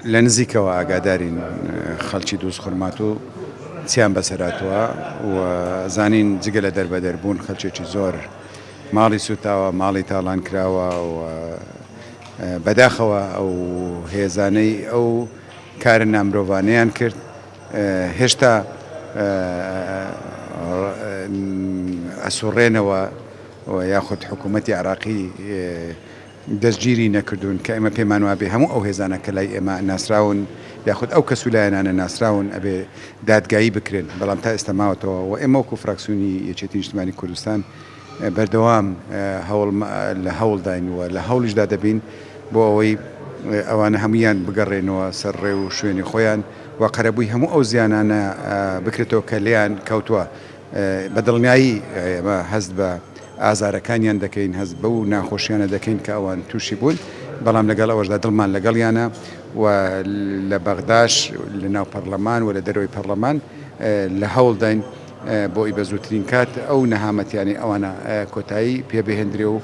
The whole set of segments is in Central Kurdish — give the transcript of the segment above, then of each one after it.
لە نزیکەوە ئاگادارین خەڵکی دووزخورماتوو چیان بەسەرهاتووە و زانین جگە لە دەربەدەر بوون خەلکێکی زۆر ماڵی سوتاوە، ماڵی تاڵان کراوە و بەداخەوە ئەو هێزانەی ئەو کارە نامرۆڤانەیان کرد هێشتا ئەسوڕێنەوە و یاخود حکوومەتی عێراقی دەستگیری نەکردوون کە ئێمە پێمان وابێ هەموو ئەو هێزانە کە لای ئێمە ناسراون یاخود ئەو کەس و لایەنانە ناسراون ئەبێ دادگایی بکرێن بەڵام تا ئێستا ماوەتەوە و ئێمە وەکو فراکسیۆنی یەکێتی نیشتمانی کوردستان بەردەوام هەوڵ لە هەوڵداین و لە هەوڵیشدا دەبین بۆ ئەوەی ئەوانە هەموویان بگەڕێنەوە سەر ڕێ و شوێنی خۆیان و قەرەبووی هەموو ئەو زیانانە بکرێتەوە کە لێیان کەوتووە. بە دڵنیایی ئێمە هەست بە ئازارەکانیان دەکەین، هەست بەو ناخۆشیانە دەکەین کە ئەوان تووشی بوون، بەڵام لەگەڵ ئەوەشدا دڵمان لەگەڵیانە و لە بەغداش لە ناو پەڕلەمان و لە دەرەوەی پەڕلەمان لە هەوڵداین بۆی بە زووترین کات ئەو نەهامەتیانەی ئەوانە کۆتایی پێ بهێندرێ و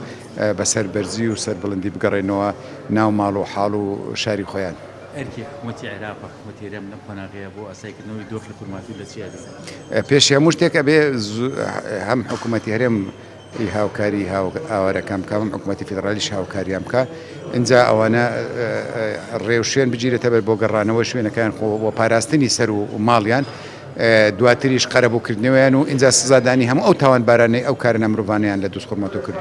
بە سەربەرزی و سەربڵندی بگەڕێنەوە ناو ماڵ و حاڵ و شاری خۆیان. ئەرکی حکومەتی عێراق و حکومەتی هەرێم لەم قۆناغەیە بۆ ئاساییکردنەوەی دۆخی خورماتوو لە چیا دەبێت؟ پێش هەموو شتێک ئەبێ هەم حکومەتی هەرێم هاوکاری ئاوارەکان بکا هەم حکومەتی فیدرالیش هاوکاریان بکا ئینجا ئەوانە ڕێوشوێن بگیرێتە بەر بۆ گەڕانەوە شوێنەکان خۆ بۆ پاراستنی سەر و ماڵیان دواتریش قەرەبووکردنەوەیان و ئینجا سزادانی هەموو ئەو تاوانبارانەی ئەو کارە نامرۆڤانەیان لە دوزخورماتوو کردووە.